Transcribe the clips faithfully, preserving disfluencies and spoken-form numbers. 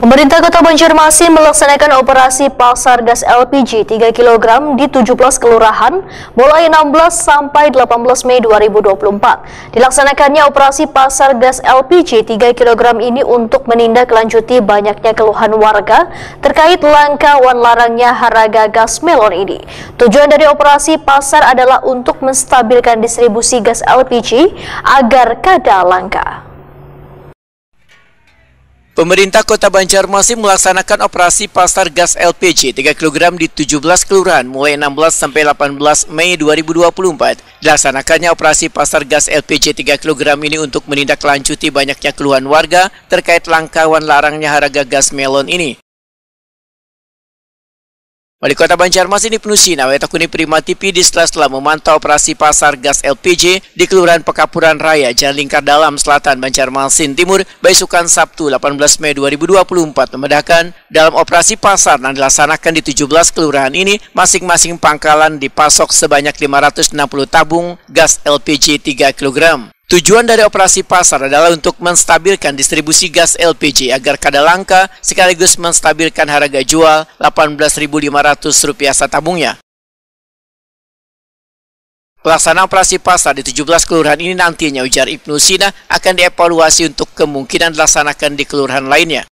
Pemerintah Kota Banjarmasin melaksanakan operasi pasar gas L P G tiga kilogram di tujuh belas kelurahan mulai enam belas sampai delapan belas Mei dua ribu dua puluh empat. Dilaksanakannya operasi pasar gas L P G tiga kilogram ini untuk menindaklanjuti banyaknya keluhan warga terkait langka wan larangnya harga gas melon ini. Tujuan dari operasi pasar adalah untuk menstabilkan distribusi gas L P G agar kada langka. Pemerintah Kota Banjarmasin melaksanakan operasi pasar gas L P G tiga kilogram di tujuh belas kelurahan mulai enam belas sampai delapan belas Mei dua ribu dua puluh empat. Dilaksanakannya operasi pasar gas L P G tiga kilogram ini untuk menindaklanjuti banyaknya keluhan warga terkait langka wan larangnya harga gas melon ini. Wali Kota Banjarmasin Ibnu Sina, Wetakuni Prima T V di sela-sela memantau operasi pasar gas L P G di Kelurahan Pekapuran Raya, Jalan Lingkar Dalam, Selatan Banjarmasin Timur, baisukan Sabtu, delapan belas Mei dua ribu dua puluh empat, memedahkan dalam operasi pasar yang dilaksanakan di tujuh belas kelurahan ini, masing-masing pangkalan dipasok sebanyak lima ratus enam puluh tabung gas L P G tiga kilogram. Tujuan dari operasi pasar adalah untuk menstabilkan distribusi gas L P G agar kada langka, sekaligus menstabilkan harga jual delapan belas ribu lima ratus rupiah satabungnya. Pelaksanaan operasi pasar di tujuh belas kelurahan ini nantinya, ujar Ibnu Sina, akan dievaluasi untuk kemungkinan dilaksanakan di kelurahan lainnya.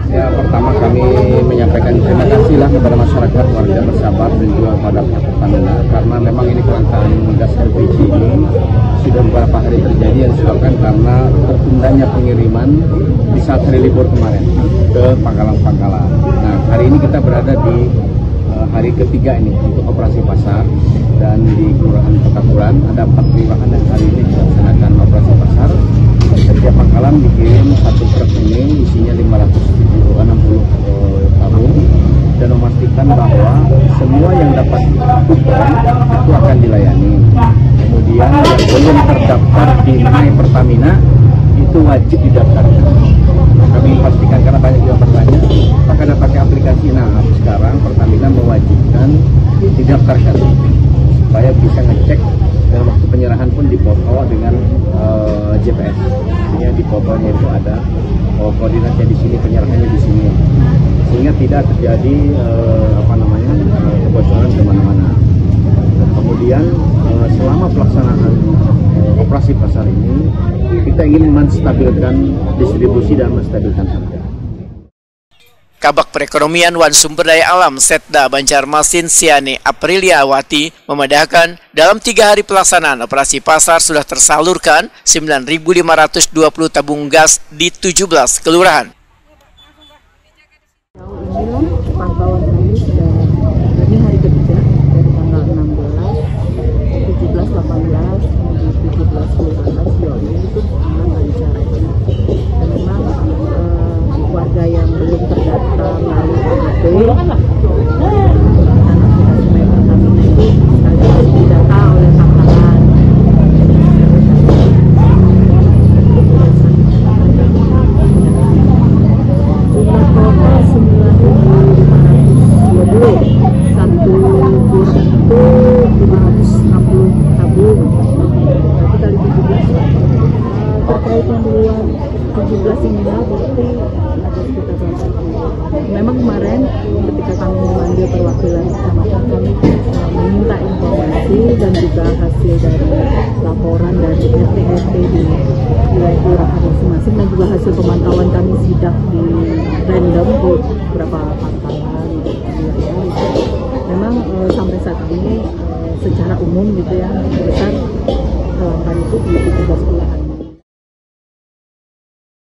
Ya, pertama kami menyampaikan terima kasih lah kepada masyarakat, warga bersabar, dan juga kepada pihak Pertamina, karena memang ini kelangkaan gas L P G ini sudah beberapa hari terjadi, yang disebabkan karena tertundanya pengiriman di saat hari libur kemarin ke pangkalan-pangkalan. Nah, hari ini kita berada di eh, hari ketiga ini untuk operasi pasar, dan di Kelurahan Pekapuran ada empat kelurahan yang hari ini dilaksanakan operasi pasar. Setiap pangkalan dikirim satu truk ini, isinya lima ratus enam puluh, eh, tabung, dan memastikan bahwa semua yang dapat kupon itu akan dilayani. Kemudian yang belum terdaftar di My Pertamina itu wajib didaftarkan. Kami pastikan, karena banyak juga bertanya, apakah ada pakai aplikasi? Nah, sekarang Pertamina mewajibkan didaftarkan supaya bisa ngecek, dan waktu penyerahan pun dipoto dengan, eh, G P S. Artinya di fotonya itu ada, oh, koordinatnya di sini, penyerahannya di sini, sehingga tidak terjadi, eh, apa namanya, eh, kebocoran kemana-mana. Nah, kemudian, eh, selama pelaksanaan, eh, operasi pasar ini, kita ingin menstabilkan distribusi dan menstabilkan harga. Kabak Perekonomian wan Sumber Daya Alam Setda Banjarmasin, Siani Apriliawati, memedahkan, dalam tiga hari pelaksanaan operasi pasar sudah tersalurkan sembilan ribu lima ratus dua puluh tabung gas di tujuh belas kelurahan. Jauh ini lah, pantauan kami sudah, ini hari ketiga, dari tanggal enam belas, tujuh belas, delapan belas, tujuh belas, delapan belas, ya, ini itu aman lancar aja. Dan memang, eh, warga yang belum terdaftar melalui K T P, karena kita semua Pertamina itu sekaligus didata oleh pangkalan. Jumlah total sembilan ribu lima ratus dua puluh. Satu bus itu lima ratus enam puluh tabung. Berarti kali tujuh belas. Terkait yang di luar tujuh belas ini lah, berarti ada sekitar berapa? Memang kemarin ketika kami memanggil perwakilan kecamatan, kami, eh, meminta informasi dan juga hasil dari laporan dari R T R T di wilayah kelurahan masing-masing, dan juga hasil pemantauan kami sidak di random di beberapa pangkalan di wilayah itu. Memang, eh, sampai saat ini, eh, secara umum gitu ya, besar kelangkaan itu di tujuh belas kelurahan.